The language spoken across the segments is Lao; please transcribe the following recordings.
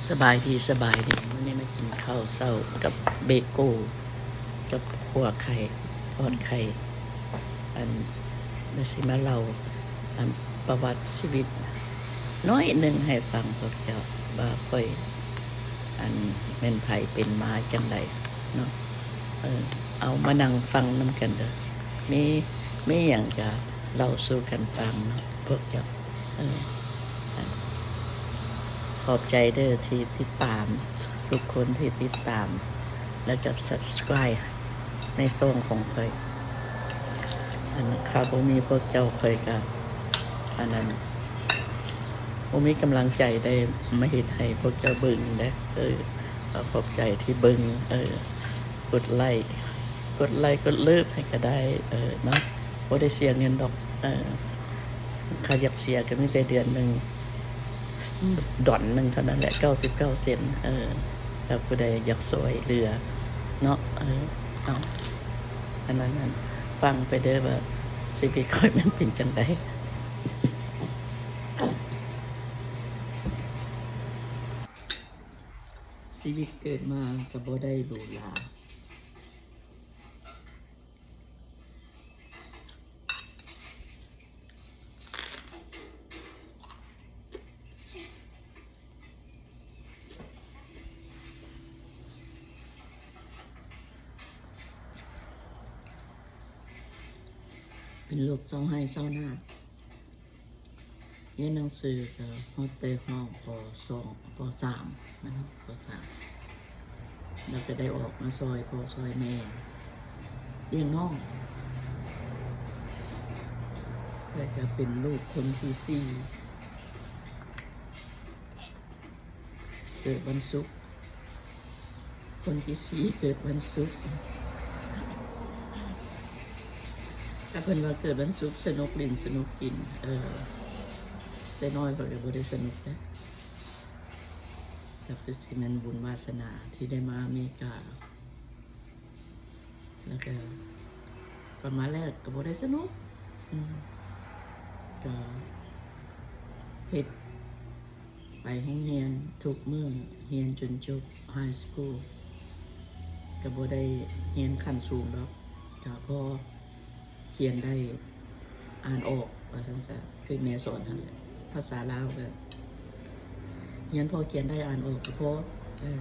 ສະບາຍດີ ສະບາຍດີ. ມື້ນີ້ມາກິນເຂົ້າເຊົ້າກັບເບໂກ້ ກັບຂົ້ວໄຂ່ ທອດໄຂ່. ອັນ ແລ້ວຊິມາເລົ່າ ອັນ ປະຫວັດຊີວິດໜ້ອຍໜຶ່ງໃຫ້ຟັງພວກເຈົ້າ ວ່າຂ້ອຍ ອັນ ແມ່ນໃຜເປັນມາຈັ່ງໃດເນາະ. ເອີ ເອົາມານັ່ງຟັງນຳກັນເດີ. ມີ ມີຫຍັງກະເລົ່າສູ່ກັນຟັງເນາະພວກເຈົ້າ. ເອີ ອັນ ຂອບໃຈເດີທີ່ຕິດຕາມ ທຸກຄົນທີ່ຕິດຕາມ ແລ້ວກະ subscribe ໃນຊ່ອງຂອງຂ້ອຍ. ອັນ ຖ້າບໍ່ມີພວກເຈົ້າ ຂ້ອຍກະ ອັນນັ້ນ ບໍ່ມີກຳລັງໃຈໄດ້ມາເຮັດໃຫ້ພວກເຈົ້າເບິ່ງເດ້. ເອີ ກໍຂອບໃຈທີ່ເບິ່ງ. ເອີ ກົດໄລ້ ກົດໄລ້ ກົດເລີບໃຫ້ກໍໄດ້ ເອີ ເນາະ. ບໍ່ໄດ້ເສຍເງິນດອກ. ເອີ ຖ້າຢາກເສຍກໍມີແຕ່ເດືອນໜຶ່ງ ດອນໜຶ່ງເທົ່ານັ້ນແຫຼະ ເກົ້າສິບເກົ້າເຊັນ. ເອີ ຖ້າຜູ້ໃດຢາກຊ່ວຍເຫຼືອເນາະ. ເອີ ເອົາ ອັນນັ້ນ ຟັງໄປເດີວ່າຊີວິດຂ້ອຍມັນເປັນຈັ່ງໃດ. ຊີວິດເກີດມາກໍບໍ່ໄດ້ຫຼູຫຼາ. ເປັນລູກຊາວໄຮ່ຊາວນາ. ຮຽນໜັງສືກໍຮອດແຕ່ຫ້ອງ ປໍສອງ ປໍສາມ ນະເນາະ ປໍສາມ ແລ້ວກໍໄດ້ອອກມາຊ່ອຍພໍ່ຊ່ອຍແມ່ລ້ຽງນ້ອງ. ຂ້ອຍກໍເປັນລູກຄົນທີສີ່ ເກີດວັນສຸກ. ຄົນທີສີ່ເກີດວັນສຸກ. ຖ້າເພິ່ນວ່າເກີດວັນສຸກສະໜຸກຫຼິ້ນສະໜຸກກິນ. ເອີ ແຕ່ນ້ອຍຂ້ອຍກໍບໍ່ໄດ້ສະໜຸກເດ້. ກໍຄືຊິແມ່ນບຸນວາສະໜາທີ່ໄດ້ມາອາເມລິກາ. ແລ້ວກໍ ຕອນມາແລກກໍບໍ່ໄດ້ສະໜຸກ. ອືມ ກໍເຮັດ ໄປໂຮງຮຽນທຸກມື້ ຮຽນຈົນຈົບ high school ກໍບໍ່ໄດ້ຮຽນຂັ້ນສູງດອກ ກໍພໍຂຽນໄດ້ອ່ານອອກ ວ່າຊັ້ນຊະ ຄືແມ່ສອນຫັ້ນແຫຼະ. ພາສາລາວກໍຮຽນພໍຂຽນໄດ້ອ່ານອອກກໍພໍ. ເອີ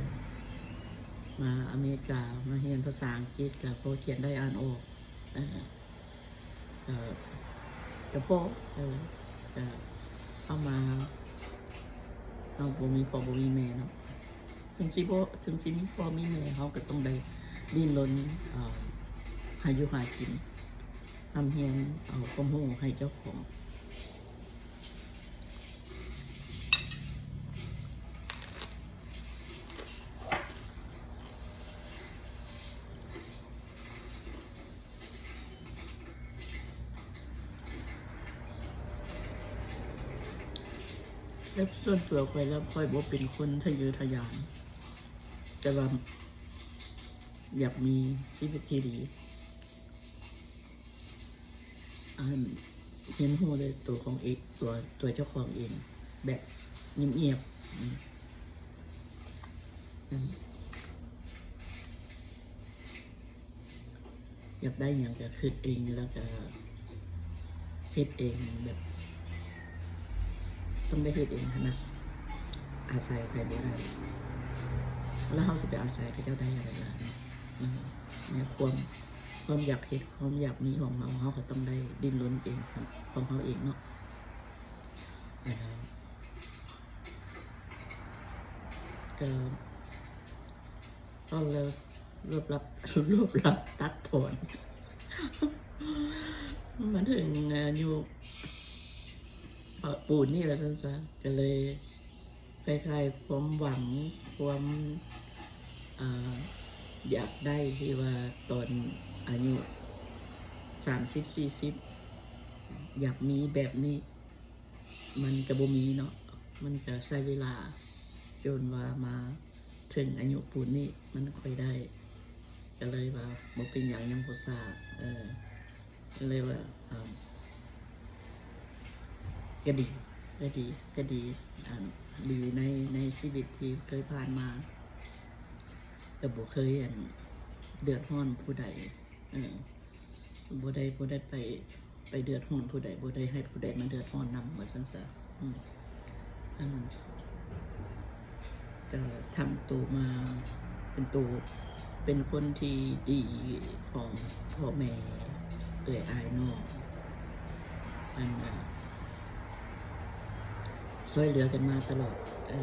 ມາອາເມລິກາ ມາຮຽນພາສາອັງກິດ ກໍພໍຂຽນໄດ້ອ່ານອອກ. ເອີ ເອີ ກະພໍ ເອີ ກະເຮົາມາ ເຮົາບໍ່ມີພໍ່ບໍ່ມີແມ່ເນາະ. ເຖິງຊິບໍ່ ເຖິງຊິມີພໍ່ມີແມ່ ເຮົາກະຕ້ອງໄດ້ດີ້ນລົນ ເອີ ຫາຢູ່ຫາກິນ ຮ່ຳຮຽນເອົາຄວາມຮູ້ໃຫ້ເຈົ້າຂອງ. ແຕ່ສ່ວນຕົວຂ້ອຍແລ້ວ ຂ້ອຍບໍ່ເປັນຄົນທະເຍີທະຢານ ແຕ່ວ່າຢາກມີຊີວິດທີ່ດີ ອັນ ຮຽນຮູ້ດ້ວຍຕົວຂອງເອງ ຕົວ ຕົວເຈົ້າຂອງເອງ ແບບງຽບໆ ອືມ ອືມ. ຢາກໄດ້ຫຍັງກະຄຶດເອງ ແລ້ວກະເຮັດເອງ ແບບຕ້ອງໄດ້ເຮັດເອງຫັ້ນນະ ອາໄສໃຜບໍ່ໄດ້ ແລ້ວເຮົາຊິໄປອາໄສເຂົາເຈົ້າໄດ້ຈັ່ງໃດລະເນາະ. ແນວຄວາມ ຄວາມຢາກເຮັດ ຄວາມຢາກມີຂອງເຮົາ ເຮົາກະຕ້ອງໄດ້ດີ້ນລົນເອງ ຂອງ ຂອງເຮົາເອງເນາະ. ອັນນັ້ນ ກະ ເວົ້າແລ້ວລວບລັບ ລວບລັບຕັດຖອນ ມາເຖິງອາຍຸ ປະ ປູນນີ້ວ່າຊັ້ນຊະ ກະເລີຍຄ້າຍໆຄວາມຫວັງ ຄວາມ ອ່າ ຢາກໄດ້ທີ່ວ່າຕອນອາຍຸສາມສິບ ສີ່ສິບ ຢາກມີແບບນີ້ ມັນກະບໍ່ມີເນາະ ມັນກະໃຊ້ເວລາ ຈົນວ່າມາເຖິງອາຍຸປູນນີ້ມັນຄ່ອຍໄດ້ ກະເລີຍວ່າບໍ່ເປັນຫຍັງ ຍັງບໍ່ຊ້າ ເອີ ກະເລີຍວ່າ ເອີ ກະດີ ກະດີ ກະດີ ອັນ ດີໃນ ໃນ ຊີວິດທີ່ເຄີຍຜ່ານມາ ກໍບໍ່ເຄີຍ ອັນ ເດືອດຮ້ອນຜູ້ໃດ ເອີ ບໍ່ໄດ້ ບໍ່ໄດ້ໄປ ໄປເດືອດຮ້ອນຜູ້ໃດ ບໍ່ໄດ້ໃຫ້ຜູ້ໃດມາເດືອດຮ້ອນນຳ ວ່າຊັ້ນຊະ. ອືມ ອັນ ກໍທຳໂຕມາເປັນໂຕ ເປັນຄົນທີ່ດີຂອງພໍ່ແມ່ເອື້ອຍອ້າຍນ້ອງ ອັນ ຊ່ວຍເຫຼືອກັນມາຕະຫຼອດ ເອີ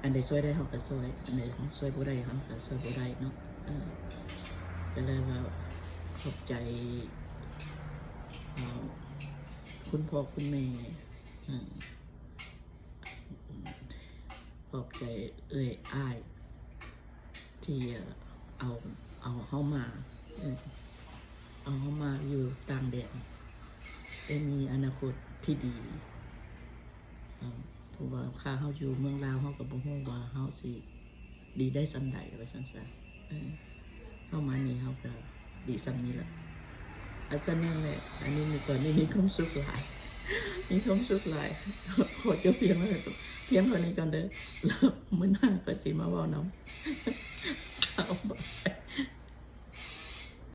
ອັນໃດຊ່ວຍໄດ້ເຮົາກໍຊ່ວຍ ອັນໃດເຮົາຊ່ວຍບໍ່ໄດ້ເຮົາກໍຊ່ວຍບໍ່ໄດ້ເນາະ ເອີ ກໍເລີຍວ່າຂອບໃຈ ເອີ ຄຸນພໍ່ຄຸນແມ່ ເອີ ຂອບໃຈເອື້ອຍອ້າຍ ທີ່ເອົາ ເອົາເຮົາມາ ເອີ ເອົາເຮົາມາຢູ່ຕ່າງແດນ ໄດ້ມີອະນາຄົດທີ່ດີ ເອີ ເພາະວ່າຖ້າເຮົາຢູ່ເມືອງລາວ ເຮົາກໍບໍ່ຮູ້ວ່າເຮົາຊິດີໄດ້ສ່ຳໃດ ວ່າຊັ້ນຊະ. ເອີ ເຮົາມານີ້ເຮົາກໍດີສ່ຳນີ້ລະ. ອັນຊັ້ນນັ້ນແຫຼະ ອັນນີ້ ຕອນນີ້ມີຄວາມສຸກຫຼາຍ ມີຄວາມສຸກຫຼາຍ. ຂໍຈົບພຽງເທົ່າ ພຽງເທົ່ານີ້ກ່ອນເດີ ແລ້ວມື້ໜ້າຂ້ອຍຊິມາເວົ້ານຳ. ເອົາ ບາຍ.